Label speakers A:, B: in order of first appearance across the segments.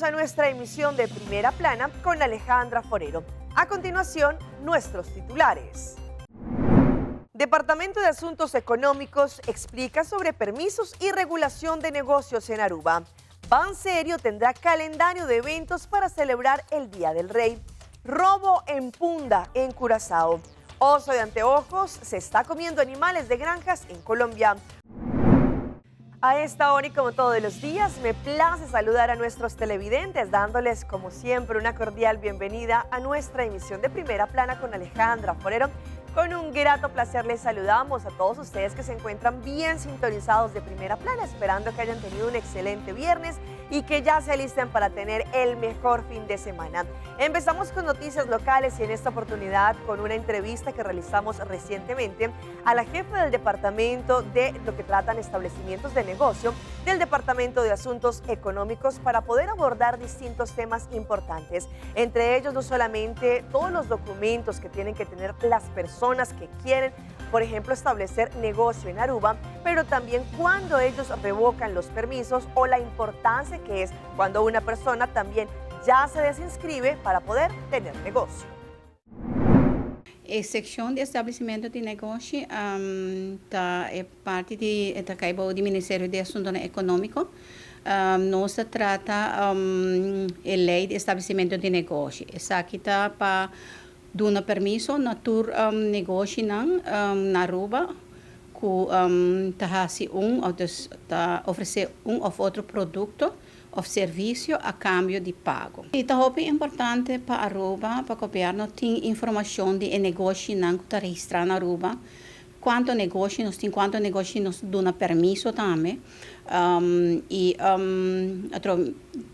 A: Bienvenidos a nuestra emisión de Primera Plana con Alejandra Forero. A continuación, nuestros titulares. Departamento de Asuntos Económicos explica sobre permisos y regulación de negocios en Aruba. Ban Serio tendrá calendario de eventos para celebrar el Día del Rey. Robo en Punda, en Curazao. Oso de anteojos se está comiendo animales de granjas en Colombia. A esta hora y como todos los días, me place saludar a nuestros televidentes, dándoles como siempre una cordial bienvenida a nuestra emisión de Primera Plana con Alejandra Forero. Con un grato placer les saludamos a todos ustedes que se encuentran bien sintonizados de Primera Plana, esperando que hayan tenido un excelente viernes y que ya se alisten para tener el mejor fin de semana. Empezamos con noticias locales y en esta oportunidad con una entrevista que realizamos recientemente a la jefa del departamento de lo que tratan establecimientos de negocio del Departamento de Asuntos Económicos para poder abordar distintos temas importantes. Entre ellos no solamente todos los documentos que tienen que tener las personas que quieren, por ejemplo, establecer negocio en Aruba, pero también cuando ellos revocan los permisos o la importancia que es cuando una persona también ya se desinscribe para poder tener negocio.
B: E seccion di establecimento di negoshi ta e parti di ta cay bou di Ministerio di Asuntonan Economico. Nos ta trata e ley di establecimento di negoshi. Esaki ta pa duna permiso na tur negoshinan na Aruba cu ta haci un of dus ta ofrece un of otro producto of servicio a cambio di pago. E ta hopi importante pa Aruba, pa gobierno tin informacion di e negoshinan cu ta registra na Aruba, cuanto negoshi nos tin, cuanto negoshi nos duna permiso tambe. Y otro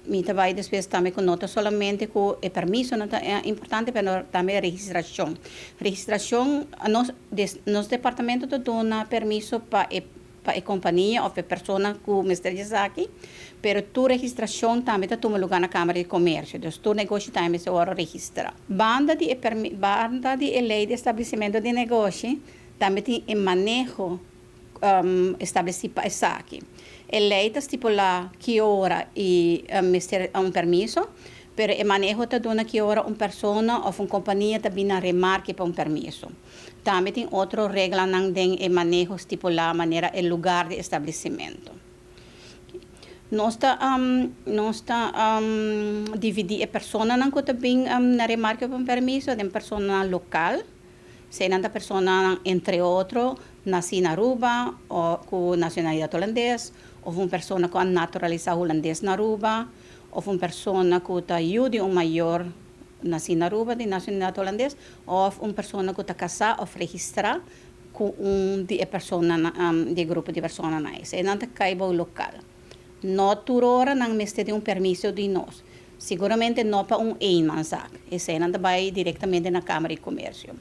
B: mi ta bay despues tambe cu no ta solamente cu e permisonan ta importante, pero tambe e registracion. Registracion, nos, nos departamento ta duna permiso pa e pa e compania of e persona cu mester di esaki, pero tur registracion tambe ta tuma lugar na Camara di Comercio, dus tur negoshi tambe mester worde registra. Banda di e banda di e ley di establecimento di negoshi tambe tin e maneho estableci pa esaki. E ley ta stipula ki ora y mester un permiso, pero e maneho ta duna ki ora un persona of un compania ta bini na remarke pa un permiso. Tambe tin otro reglanan den e maneho stipulá manera e lugar di establecimento. Nos ta nos ta dividí e personanan ku ta bin na remarke pa un permiso den personanan lokal, eseinan ta personanan entre otro nasí na Aruba o ku nacionalidad holandes of un persona ku a naturalisá hulandes na Aruba of un persona ku ta yu di un mayor Nací na Aruba di nacionalidad holandes of un persona cu ta casá of registrá cu un di e personanan di e grupo di personanan esei. Nan ta cay bou local. No tur ora nan mester di un permiso di nos. Siguramente no pa un eenmanszaak. Esei nan ta bay directamente na Camara di Comercio.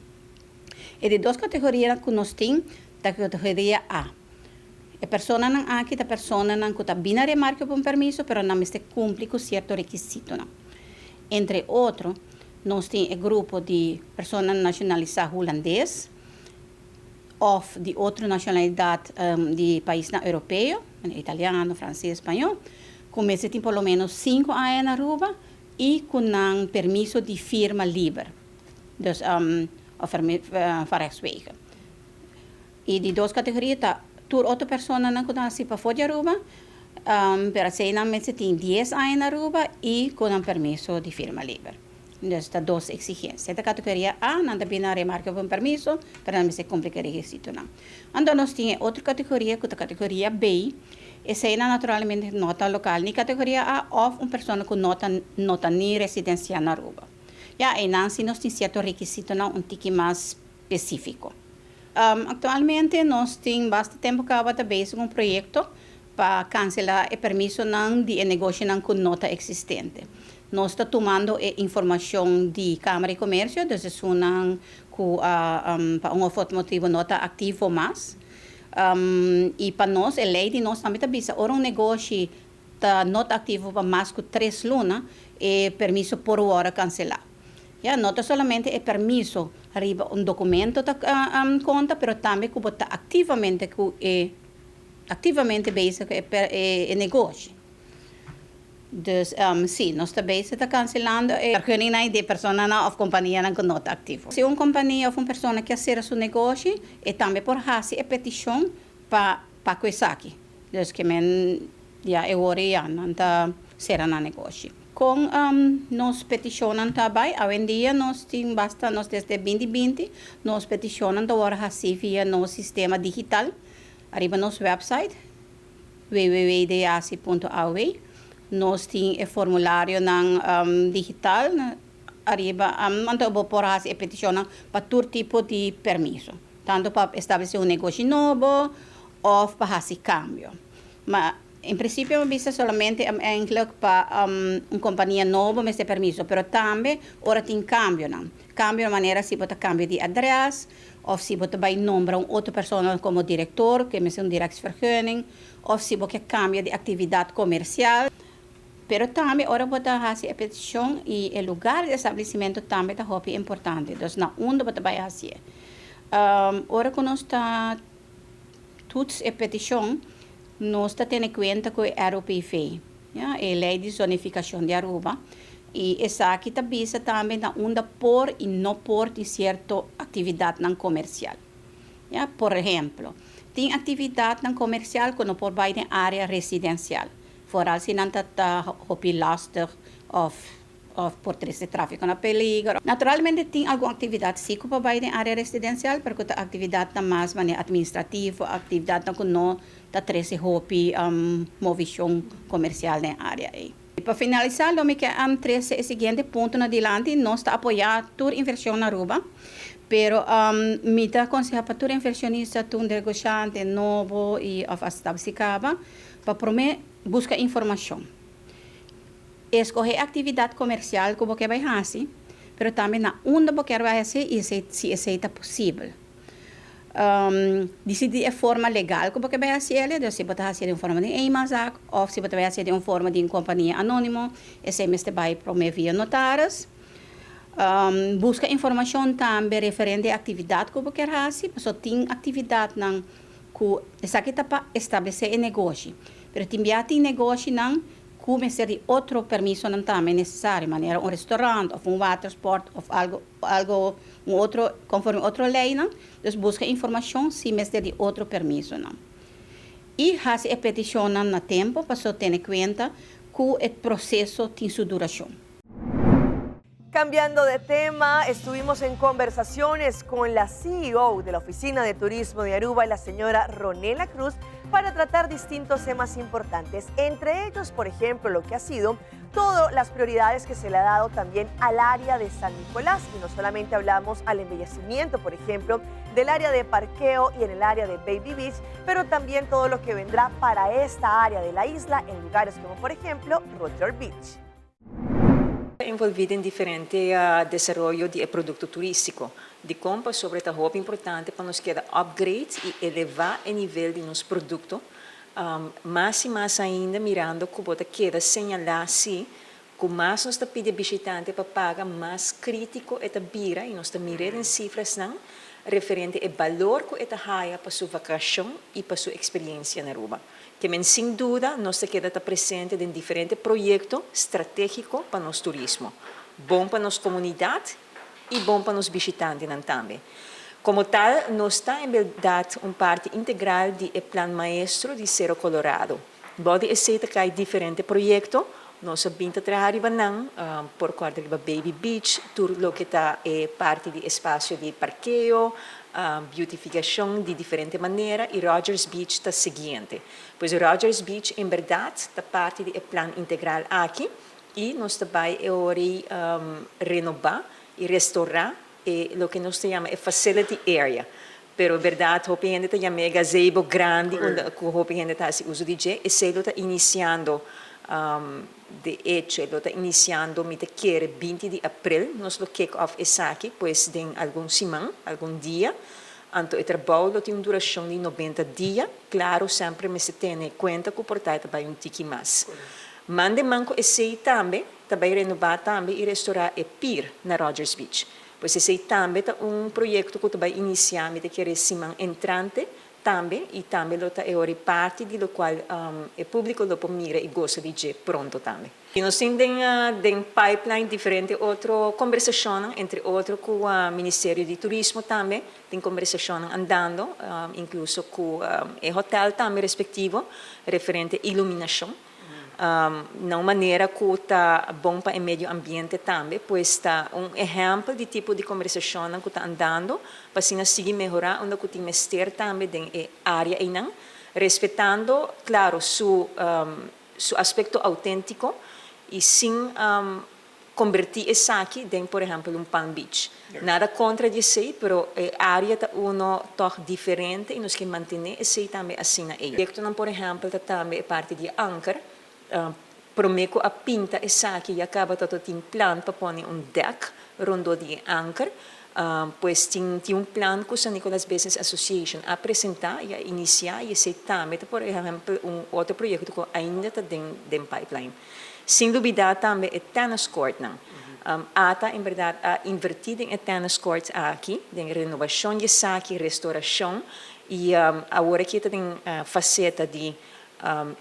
B: E di dos categorianan cu nos tin ta categoria A. E personanan aki ta personanan cu ta bina remarke pa un permiso pero nan mester cumpli cu cierto requisitonan. Entre otro, nos tin e grupo di personanan nacionalisa Hulandes of di otro nacionalidad di paisnan Europeo, manera Italiano, Frances, Spañol, cu mester tin por lo menos cinco aña na Aruba y cu nan permiso di firma liber, dus of van rechtswege. E di dos categoria ta tur otro personanan cu ta naci pafo di Aruba, pero eseinan mester tin dies aña na Aruba y cu nan permiso di firma liber. Dus ta dos exigencia. Ta categoria A, nan ta bini na remarke pa un permiso, pero nan mester cumpli cu e requisitonan. Anto nos tin e otro categoria cu ta categoria B, eseinan naturalmente no ta local ni categoria A of un persona cu no ta no ta ni residencia na Aruba. Ya einan si nos tin cierto requisitonan un tiki mas spesífiko. Aktualmente nos tin basta tempu kaba ta bezig ku un proyekto pa kanselá e permisonan di e negoshonan ku no ta eksistente. Nos ta tumando e informashon di Kámara di Komersio, dus esunnan ku pa un òf otro motibu no ta aktivo mas. I pa nos, e lei di nos tambe ta bisa ora un negoshi ta no ta aktivo pa mas ku tres luna, e permiso por wòrdu kanselá. Ya, no ta solamente e permiso riba un documento ta conta, pero tambe cu bo ta activamente cu e activamente bezig cu e e negoshi. Dus si, nos ta bezig ta cancelando e vergunning di persona of compania cu no ta activo. Si un compania of un persona kier cera su negoshi, e tambe por haci e peticion pa esaki. Dus kiermen ja, e ora ya nan ta cera nan negoshi. Cu nos peticion tambe, awendia nos tin basta, nos desde 2020, nos peticion ta wordo haci via nos sistema digital, ariba nos website www.dac.aw. Nos tin e formulario nan digital ariba, anto bo por haci e peticion pa tur tipo di permiso, tanto pa establece un negoshi nobo of pa haci cambio. Ma en principio mi bisa solamente eigenlijk pa un compania nobo mester permiso, pero tambe ora tin cambio nan. Cambio manera si bo ta cambio di adres of si bo ta bay nombra un otro persona como director, cu mester un directievergunning, of si bo kier cambia di actividad comercial. Pero tambe ora bo ta haci e peticion y e lugar di establecimento tambe ta hopi importante. Dus na unda bo ta bay haci. Ora cu nos ta toets e peticion, nos ta tene cuenta cu e ROPV, ja, e Ley di Zonificacion di Aruba. Y esaki ta bisa tambe na unda por y no por di cierto actividad nan comercial. Ja, por ehempel, tin actividad nan comercial cu no por bay den area residencial. Vooral si nan ta hopi lastig of por trece trafico na peligro. Naturalmente tin algun actividad si cu por bay den area residencial, pero e actividad ta mas manera administrativo, actividad cu no ta trece hopi movecion comercial den area ey. Y pa finalisa, lo mi kier trece e siguiente punto na dilanti: nos ta apoya tur inversion na Aruba, pero mi ta aconseha pa tur inversionista, tur negociante nobo y of estableci caba, pa prome busca informacion. Escoge actividad comercial cu bo kier bay haci, pero tambe na unda bo kier bay haci y si esey ta posibel. Dicidi e forma legal cu bo kier bay haci, dus si bo ta haci den forma di eenmanszaak of si bo ta bay haci den forma di compania anonimo, esey mester bay prome via notaris. Busca informacion tambe referente na actividad cu bo kier haci, so tin actividad nan cu esaki ta pa establece e negoshi. Pero tin bia tin negoshi nan cu mester di otro permiso nan tambe necesario, manera un restaurant of un watersport of algo un otro conforme otro ley nan. Dus busca informacion si mester di otro permiso nan. Y haci e peticion na tempo pa tene cuenta cu e proceso tin su duracion.
A: Cambiando de tema, estuvimos en conversaciones con la CEO de la Oficina de Turismo de Aruba, la señora Ronela Cruz, para tratar distintos temas importantes, entre ellos, por ejemplo, lo que ha sido todas las prioridades que se le ha dado también al área de San Nicolás. Y no solamente hablamos al embellecimiento, por ejemplo, del área de parqueo y en el área de Baby Beach, pero también todo lo que vendrá para esta área de la isla en lugares como, por ejemplo, Roger Beach.
C: Envolvi den diferente desaroyo di producto turistico. Di con pasobra ta hopi importante pa nos keda upgrade y eleva e nivel di nos producto. Mas y mas ainda mirando cu ta keda señala si cu mas nos ta pidi bishitante pa paga, mas critico e ta bira y nos ta mira den cifras nan referente e balor cu e ta haya pa su vacacion y pa su experiencia na Aruba. Kiermen, sin duda, nos ta keda presente den diferente proyecto strategico pa nos turismo. Bon pa nos comunidad y bon pa nos bishitantenan tambe. Como tal, nos ta en berdad un parti integral di plan maestro di Sero Colorado. Bou di esey ta cay diferente proyecto, nos a bin ta traha riba nan, por cuadra riba Baby Beach, tur loke ta e parti di espacio di parkeo, beautificacion di diferente manera y Rogers Beach ta siguiente. Pues Rogers Beach en berdad ta parti di plan integral aki y nos ta bay renoba y restaura e loke nos ta yama e facility area. Pero berdad, hopi hende ta yama gazebo grandi, unda cu hopi hende ta haci uso di dje. Esey ta iniciando, de hecho, e ta iniciando, mi ta kere 20 di april, nos lo kick off esaki, pues den algun siman, algun dia. Anto, e trabou tin un duracion di 90 dia. Claro, semper mester tene cuenta cu por ta bay un tiki mas. Mande manco esey tambe, ta bay renoba tambe y restaura e pier na Rogers Beach. Pues esey tambe ta un proyecto cu ta bay inicia, mi ta kere siman entrante. tambe y tambe lo ta e ora y parti di locual e publico lo por mira y gosa di dje pronto tambe. Y nos tin den den pipeline diferente otro combersacionnan, entre otro cu Ministerio di Turismo tambe tin combersacionnan andando, incluso cu e hotel tambe respectivo referente iluminacion. Na un manera ku ta bon pa e medio ambiente tambe, pues ta un ehèmpel di tipo di kombersashonnan ku ta andando pa asina sigui mehorá unda ku tin mester tambe den e área einan, respetando klaro su su aspekto outéntiko i sin Kombertí esaki den, por ehèmpel, un Palm Beach. Nada kontra di esei, pero e área ta uno tòg diferente i nos ke mantené esei tambe asina ei. Proyektonan, por ehèmpel, ta tambe e parti di e anker. Promé ku a pinta esaki ya kaba ta tin plan pa pone un dèk rondó di e anker. Pues tin tin un plan ku San Nicolas Business Association a presentá i a inisiá i esei tambe ta, por ehèmpel, un otro proyekto ku ainda ta den den pipeline. Sin lubidá tambe e tennis courtnan. Ata en berdad a invertí den e tennis courts aki, den renobashon di esaki, restorashon i awor aki e ta den faseta di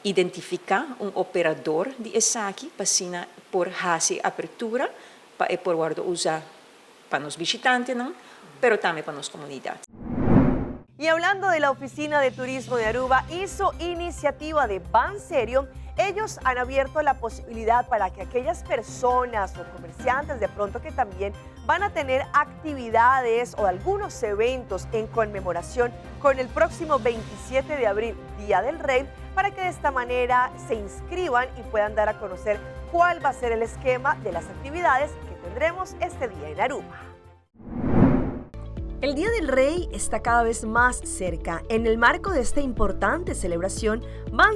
C: identifiká un operador di esaki pa asina por hasi e apertura pa e por wòrdu usá pa nos bishitantenan, pero tambe pa nos komunidat.
A: Y hablando de la Oficina de Turismo de Aruba y su iniciativa de Ban Serio, ellos han abierto la posibilidad para que aquellas personas o comerciantes de pronto que también van a tener actividades o algunos eventos en conmemoración con el próximo 27 de abril, Día del Rey, para que de esta manera se inscriban y puedan dar a conocer cuál va a ser el esquema de las actividades que tendremos este día en Aruba. El Día del Rey está cada vez más cerca. En el marco de esta importante celebración,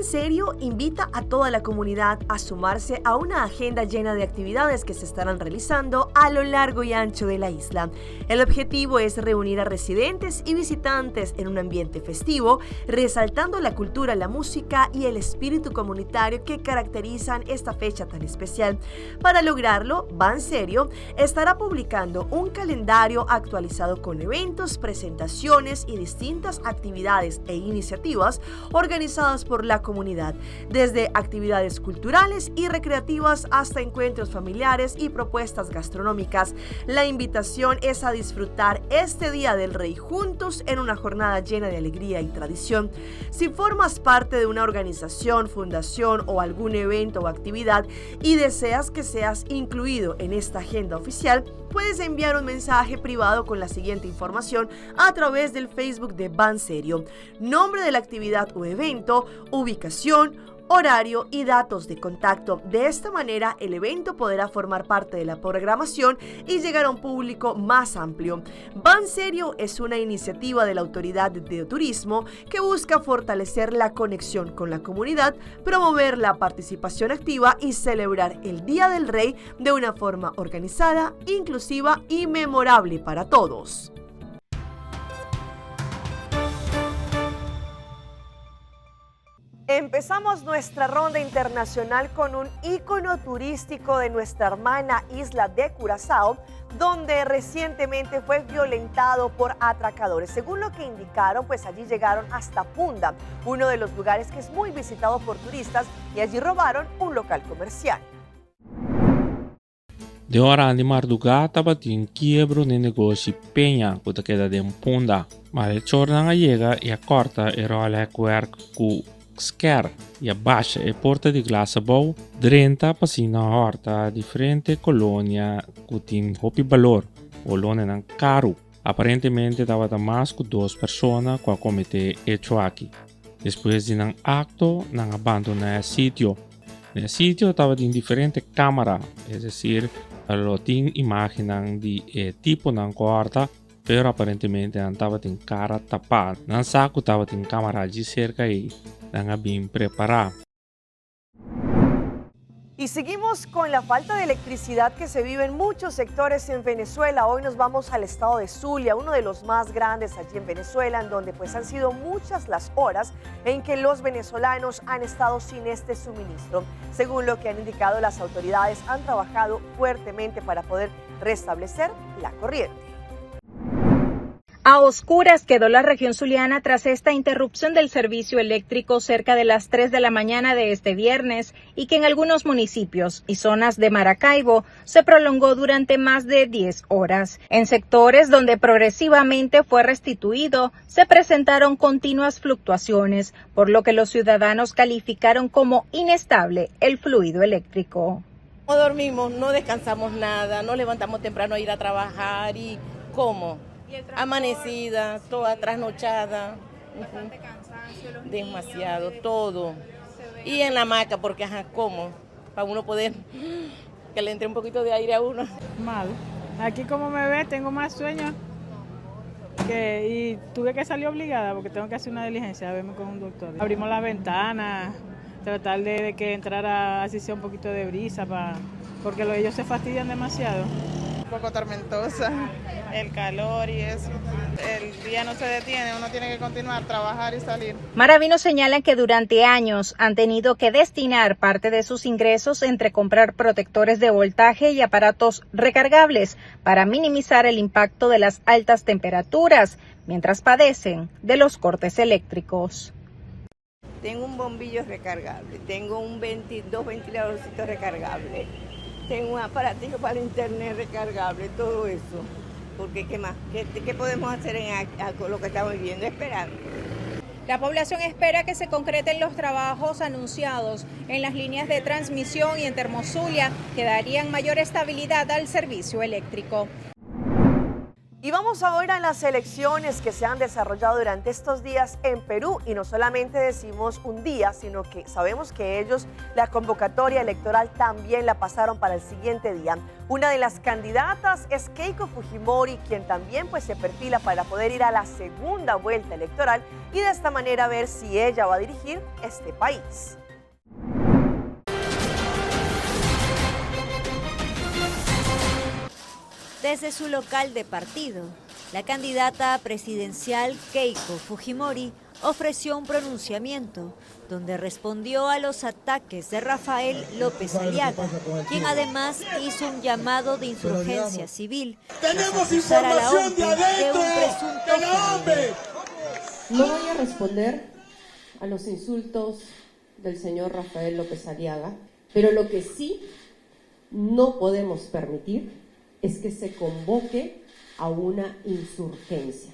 A: Serio invita a toda la comunidad a sumarse a una agenda llena de actividades que se estarán realizando a lo largo y ancho de la isla. El objetivo es reunir a residentes y visitantes en un ambiente festivo, resaltando la cultura, la música y el espíritu comunitario que caracterizan esta fecha tan especial. Para lograrlo, Banserio estará publicando un calendario actualizado con eventos, presentaciones y distintas actividades e iniciativas organizadas por la comunidad, desde actividades culturales y recreativas hasta encuentros familiares y propuestas gastronómicas. La invitación es a disfrutar este Día del Rey juntos en una jornada llena de alegría y tradición. Si formas parte de una organización, fundación o algún evento o actividad y deseas que seas incluido en esta agenda oficial, puedes enviar un mensaje privado con la siguiente información a través del Facebook de Banserio. Nombre de la actividad o evento, ubicación, horario y datos de contacto. De esta manera, el evento podrá formar parte de la programación y llegar a un público más amplio. Banserio es una iniciativa de la Autoridad de Turismo que busca fortalecer la conexión con la comunidad, promover la participación activa y celebrar el Día del Rey de una forma organizada, inclusiva y memorable para todos. Empezamos nuestra ronda internacional con un ícono turístico de nuestra hermana isla de Curazao, donde recientemente fue violentado por atracadores. Según lo que indicaron, pues allí llegaron hasta Punda, uno de los lugares que es muy visitado por turistas, y allí robaron un local comercial.
D: Den ora di mardugá tabatin kiebro den negoshi Peña ku ta keda den Punda. Malhechornan a yega i a kòrta e ròlhèkwerk ku skèr i a basha e porta di glas abou, drenta pa asina hòrta diferente kolonia ku tin hopi balor, olónenan karu. Aparentemente tabata mas ku dos persona ku a kometé echo aki. Despues di nan akto, nan a bandoná e sitio. Na e sitio tabatin diferente kámara, es desir, lo tin imágennan di e tiponan ku hòrta, pero aparentemente nan tabatin kara tapá. Nan sa ku tabatin kámara djis serka ei, nan a bin prepará.
A: Y seguimos con la falta de electricidad que se vive en muchos sectores en Venezuela. Hoy nos vamos al estado de Zulia, uno de los más grandes allí en Venezuela, en donde pues han sido muchas las horas en que los venezolanos han estado sin este suministro. Según lo que han indicado las autoridades, han trabajado fuertemente para poder restablecer la corriente.
E: A oscuras quedó la región zuliana tras esta interrupción del servicio eléctrico cerca de las 3 de la mañana de este viernes y que en algunos municipios y zonas de Maracaibo se prolongó durante más de 10 horas. En sectores donde progresivamente fue restituido, se presentaron continuas fluctuaciones, por lo que los ciudadanos calificaron como inestable el fluido eléctrico.
F: No dormimos, no descansamos nada, nos levantamos temprano a ir a trabajar y ¿cómo? Amanecida, toda trasnochada.
E: Bastante cansancio, los
F: Demasiado,
E: niños,
F: todo. Y en la hamaca, porque ajá, ¿cómo? Para uno poder que le entre un poquito de aire a uno.
G: Mal. Aquí como me ve, tengo más sueño que, y tuve que salir obligada porque tengo que hacer una diligencia, a verme con un doctor. Abrimos la ventana, tratar de que entrara así sea un poquito de brisa, porque ellos se fastidian demasiado.
H: Un poco tormentosa, el calor y eso. El día no se detiene, uno tiene que continuar, trabajar y salir.
E: Maravinos señalan que durante años han tenido que destinar parte de sus ingresos entre comprar protectores de voltaje y aparatos recargables para minimizar el impacto de las altas temperaturas mientras padecen de los cortes eléctricos.
I: Tengo un bombillo recargable, tengo dos ventiladorcitos recargables, tengo un aparatito para el internet recargable, todo eso. Porque ¿qué más? ¿Qué podemos hacer con lo que estamos viviendo? Esperando.
E: La población espera que se concreten los trabajos anunciados en las líneas de transmisión y en Termozulia, que darían mayor estabilidad al servicio eléctrico.
A: Y vamos ahora a las elecciones que se han desarrollado durante estos días en Perú. Y no solamente decimos un día, sino que sabemos que ellos la convocatoria electoral también la pasaron para el siguiente día. Una de las candidatas es Keiko Fujimori, quien también se perfila para poder ir a la segunda vuelta electoral y de esta manera ver si ella va a dirigir este país.
J: Desde su local de partido, la candidata presidencial Keiko Fujimori ofreció un pronunciamiento donde respondió a los ataques de Rafael López Aliaga, quien además hizo un llamado de insurgencia civil tras
K: ¡Tenemos
J: acusar a la
K: información de
J: OMPE de un
K: adentro!
J: presunto
K: ¡De la
J: fraude.
K: OMPE!
L: No voy a responder a los insultos del señor Rafael López Aliaga, pero lo que sí no podemos permitir es que se convoque a una insurgencia.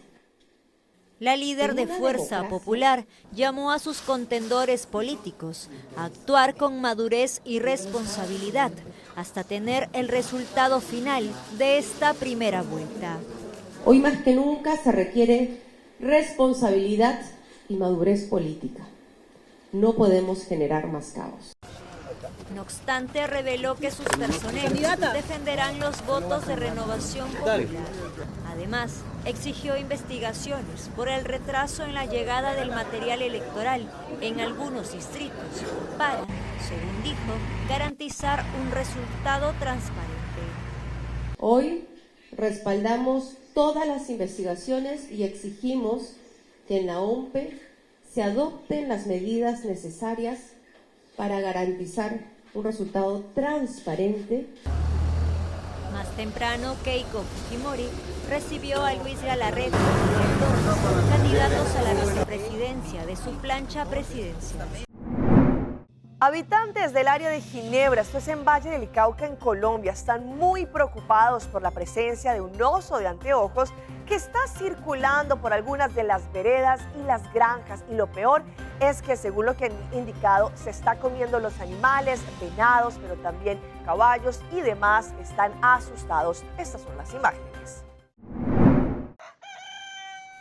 J: La líder
L: En
J: de
L: una
J: Fuerza
L: democracia.
J: Popular llamó a sus contendores políticos a actuar con madurez y responsabilidad hasta tener el resultado final de esta primera vuelta.
L: Hoy más que nunca se requiere responsabilidad y madurez política. No podemos generar más caos.
J: No obstante, reveló que sus personeros
L: Candidata.
J: defenderán los votos de Renovación Popular. Además, exigió investigaciones por el retraso en la llegada del material electoral en algunos distritos para, según dijo, garantizar un resultado transparente.
L: Hoy respaldamos todas las investigaciones y exigimos que en la OMPE se adopten las medidas necesarias para garantizar un resultado transparente.
J: Más temprano, Keiko Fujimori recibió a Luis Galarreta y Miguel Torres, candidatos a la vicepresidencia de su plancha presidencial.
A: Habitantes del área de Ginebra, esto es en Valle del Cauca, en Colombia, están muy preocupados por la presencia de un oso de anteojos que está circulando por algunas de las veredas y las granjas. Y lo peor es que, según lo que han indicado, se está comiendo los animales, venados, pero también caballos y demás están asustados. Estas son las imágenes.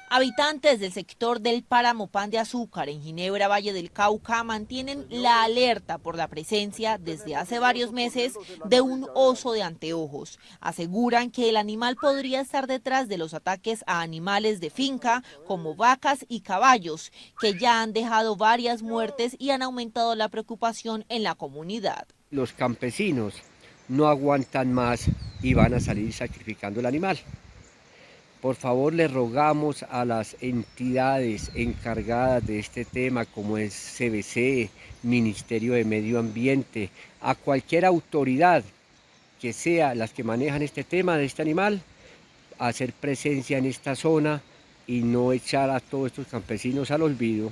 M: Habitantes del sector del Páramo Pan de Azúcar en Ginebra, Valle del Cauca, mantienen la alerta por la presencia desde hace varios meses de un oso de anteojos. Aseguran que el animal podría estar detrás de los ataques a animales de finca como vacas y caballos, que ya han dejado varias muertes y han aumentado la preocupación en la comunidad.
N: Los campesinos no aguantan más y van a salir sacrificando el animal. Por favor, le rogamos a las entidades encargadas de este tema, como es CVC, Ministerio de Medio Ambiente, a cualquier autoridad que sea las que manejan este tema de este animal, hacer presencia en esta zona y no echar a todos estos campesinos al olvido,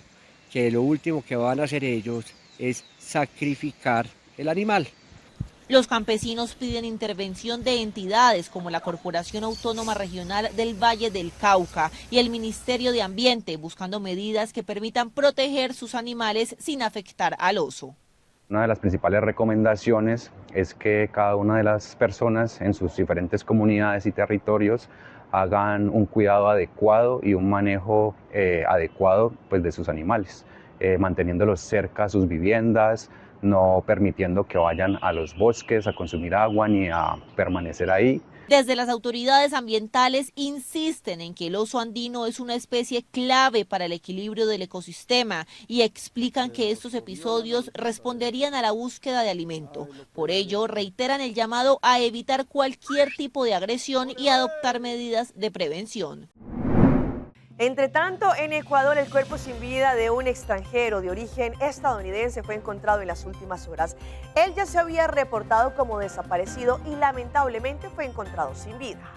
N: que lo último que van a hacer ellos es sacrificar el animal.
M: Los campesinos piden intervención de entidades como la Corporación Autónoma Regional del Valle del Cauca y el Ministerio de Ambiente, buscando medidas que permitan proteger sus animales sin afectar al oso.
K: Una de las principales recomendaciones es que cada una de las personas en sus diferentes comunidades y territorios hagan un cuidado adecuado y un manejo adecuado, pues, de sus animales, manteniéndolos cerca a sus viviendas, no permitiendo que vayan a los bosques a consumir agua ni a permanecer ahí.
M: Desde las autoridades ambientales insisten en que el oso andino es una especie clave para el equilibrio del ecosistema y explican que estos episodios responderían a la búsqueda de alimento. Por ello, reiteran el llamado a evitar cualquier tipo de agresión y adoptar medidas de prevención.
A: Entre tanto, en Ecuador, el cuerpo sin vida de un extranjero de origen estadounidense fue encontrado en las últimas horas. Él ya se había reportado como desaparecido y lamentablemente fue encontrado sin vida.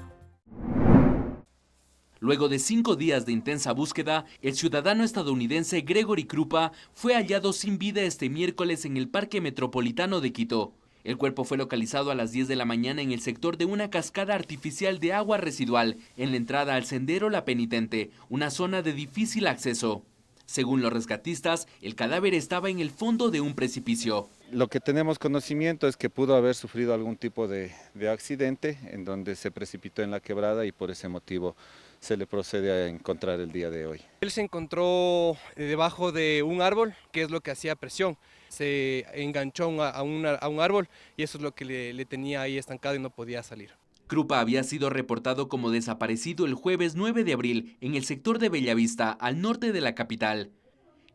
O: Luego de 5 días de intensa búsqueda, el ciudadano estadounidense Gregory Krupa fue hallado sin vida este miércoles en el Parque Metropolitano de Quito. El cuerpo fue localizado a las 10 de la mañana en el sector de una cascada artificial de agua residual, en la entrada al sendero La Penitente, una zona de difícil acceso. Según los rescatistas, el cadáver estaba en el fondo de un precipicio.
P: Lo que tenemos conocimiento es que pudo haber sufrido algún tipo de accidente en donde se precipitó en la quebrada y por ese motivo se le procede a encontrar el día de hoy.
Q: Él se encontró debajo de un árbol, que es lo que hacía presión. Se enganchó a un árbol y eso es lo que le tenía ahí estancado y no podía salir.
O: Krupa había sido reportado como desaparecido el jueves 9 de abril en el sector de Bellavista, al norte de la capital.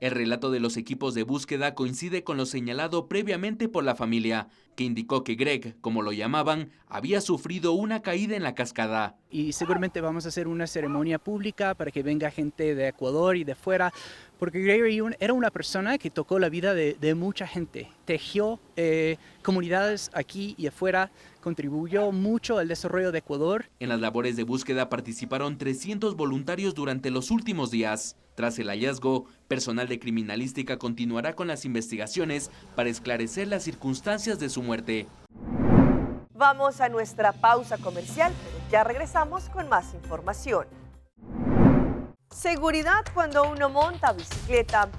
O: El relato de los equipos de búsqueda coincide con lo señalado previamente por la familia, que indicó que Greg, como lo llamaban, había sufrido una caída en la cascada.
R: Y seguramente vamos a hacer una ceremonia pública para que venga gente de Ecuador y de fuera, porque Gregory era una persona que tocó la vida de mucha gente, tejió comunidades aquí y afuera, contribuyó mucho al desarrollo de Ecuador.
O: En las labores de búsqueda participaron 300 voluntarios durante los últimos días. Tras el hallazgo, personal de criminalística continuará con las investigaciones para esclarecer las circunstancias de su muerte.
A: Vamos a nuestra pausa comercial, pero ya regresamos con más información. Seguridad cuando uno monta bicicleta.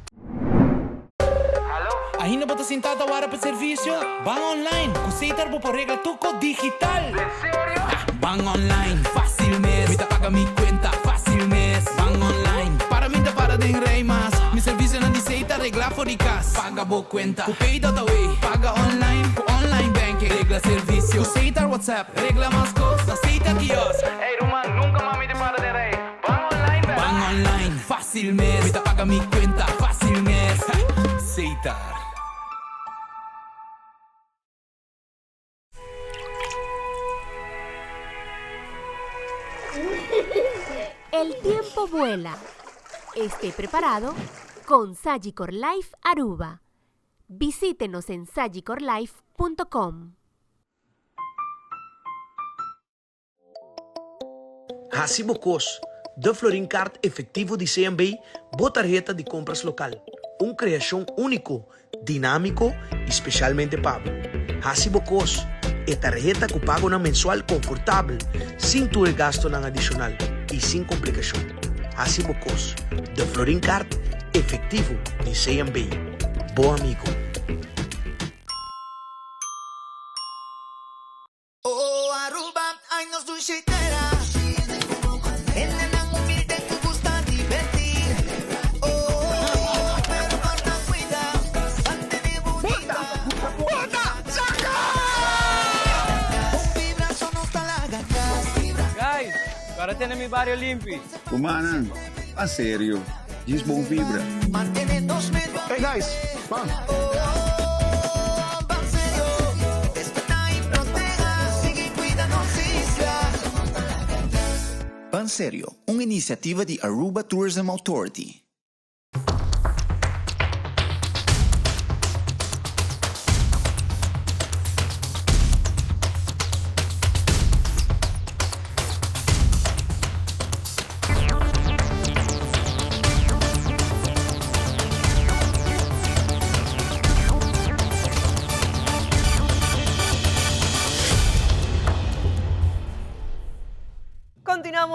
S: Ainda bo ta sinta ta warda pa servicio? Ban online, cu Setar bo por regla tur cos digital. En serio? Ban online, facil mes. Mi ta paga mi cuenta, facil mes. Ban online, para mi ta para den rij mas. Mi servicionan di Setar regla for di cas. Paga bo cuenta, cu Pay.aw. Paga online, cu online banking. Regla servicio, cu Setar WhatsApp. Regla mas cos, na Setar kiosk. Hey ruman, nunca mas mi ta para den rij. Ban online, Ban online, facil mes. Mi ta paga mi cuenta, facil mes. Setar.
T: El tiempo vuela. Esté preparado con Sagicor Life Aruba. Visítenos en sagicorlife.com.
U: Hasi bo kos, De Florin Card efectivo di CMB, bo tarheta di compras local. Un creacion unico, dinamico y specialmente pa bo. Hasi bo kos, e tarheta cu pagonan mensual confortabel, sin tur e gastonan adicional y sin complicacion. Hasi bo kos, De Florin Card efectivo di CMB, bo amigo.
V: Oh Aruba, ay nos dushi tera. Hendenan humilde cu gusta diverti. Oh, pero corta cuida, mantene bunita.
S: Bota! Saca!
V: Un vibrazo no ta laga cas.
W: Guys, para tene mi bario limpi.
X: Rumannan, pa serio, djis bon vibra.
V: Mantene nos medio
X: Hey guys, ban!
V: Oh, ban serio, respeta y proteha, sigui cuida nos isla.
Y: Ban Serio, un iniciativa di Aruba Tourism Authority.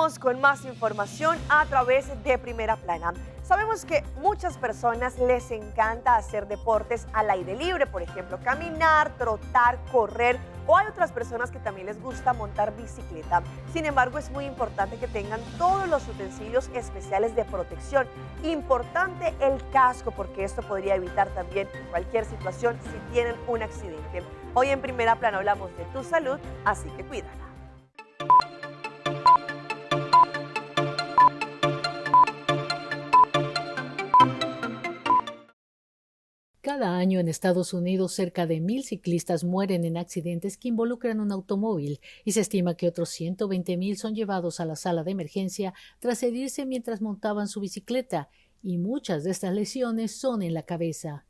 A: Continuamos con más información a través de Primera Plana. Sabemos que muchas personas les encanta hacer deportes al aire libre, por ejemplo, caminar, trotar, correr, o hay otras personas que también les gusta montar bicicleta. Sin embargo, es muy importante que tengan todos los utensilios especiales de protección. Importante el casco, porque esto podría evitar también cualquier situación si tienen un accidente. Hoy en Primera Plana hablamos de tu salud, así que cuídala.
B: Cada año en Estados Unidos cerca de 1.000 ciclistas mueren en accidentes que involucran un automóvil y se estima que otros 120.000 son llevados a la sala de emergencia tras herirse mientras montaban su bicicleta, y muchas de estas lesiones son en la cabeza.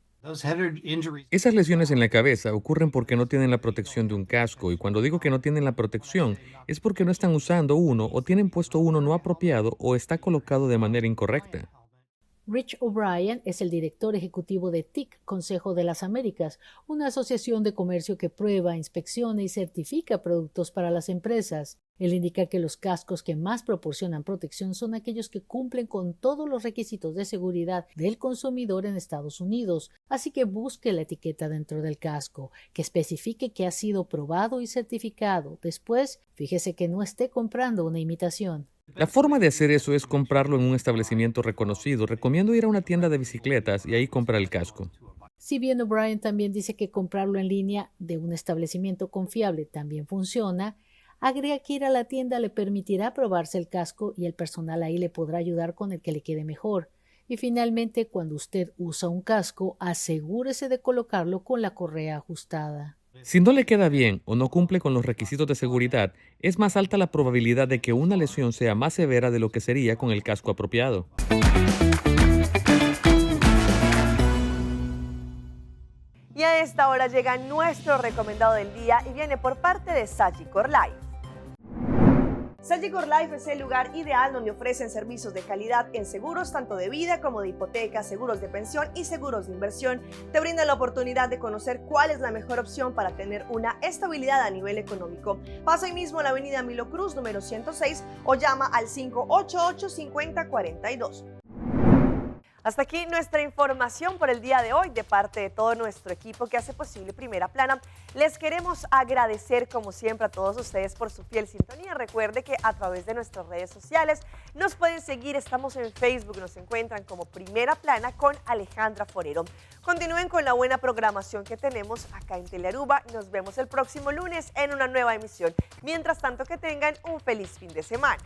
C: Esas lesiones en la cabeza ocurren porque no tienen la protección de un casco, y cuando digo que no tienen la protección es porque no están usando uno o tienen puesto uno no apropiado o está colocado de manera incorrecta.
B: Rich O'Brien es el director ejecutivo de TIC, Consejo de las Américas, una asociación de comercio que prueba, inspecciona y certifica productos para las empresas. Él indica que los cascos que más proporcionan protección son aquellos que cumplen con todos los requisitos de seguridad del consumidor en Estados Unidos. Así que busque la etiqueta dentro del casco, que especifique que ha sido probado y certificado. Después, fíjese que no esté comprando una imitación.
C: La forma de hacer eso es comprarlo en un establecimiento reconocido. Recomiendo ir a una tienda de bicicletas y ahí comprar el casco.
B: Si bien O'Brien también dice que comprarlo en línea de un establecimiento confiable también funciona, agrega que ir a la tienda le permitirá probarse el casco y el personal ahí le podrá ayudar con el que le quede mejor. Y finalmente, cuando usted usa un casco, asegúrese de colocarlo con la correa ajustada.
C: Si no le queda bien o no cumple con los requisitos de seguridad, es más alta la probabilidad de que una lesión sea más severa de lo que sería con el casco apropiado.
A: Y a esta hora llega nuestro recomendado del día y viene por parte de Sagicor Life. Sagicor Life es el lugar ideal donde ofrecen servicios de calidad en seguros tanto de vida como de hipoteca, seguros de pensión y seguros de inversión. Te brindan la oportunidad de conocer cuál es la mejor opción para tener una estabilidad a nivel económico. Pasa hoy mismo a la avenida Milo Cruz, número 106, o llama al 588-5042. Hasta aquí nuestra información por el día de hoy de parte de todo nuestro equipo que hace posible Primera Plana. Les queremos agradecer como siempre a todos ustedes por su fiel sintonía. Recuerde que a través de nuestras redes sociales nos pueden seguir. Estamos en Facebook, nos encuentran como Primera Plana con Alejandra Forero. Continúen con la buena programación que tenemos acá en Telearuba. Nos vemos el próximo lunes en una nueva emisión. Mientras tanto, que tengan un feliz fin de semana.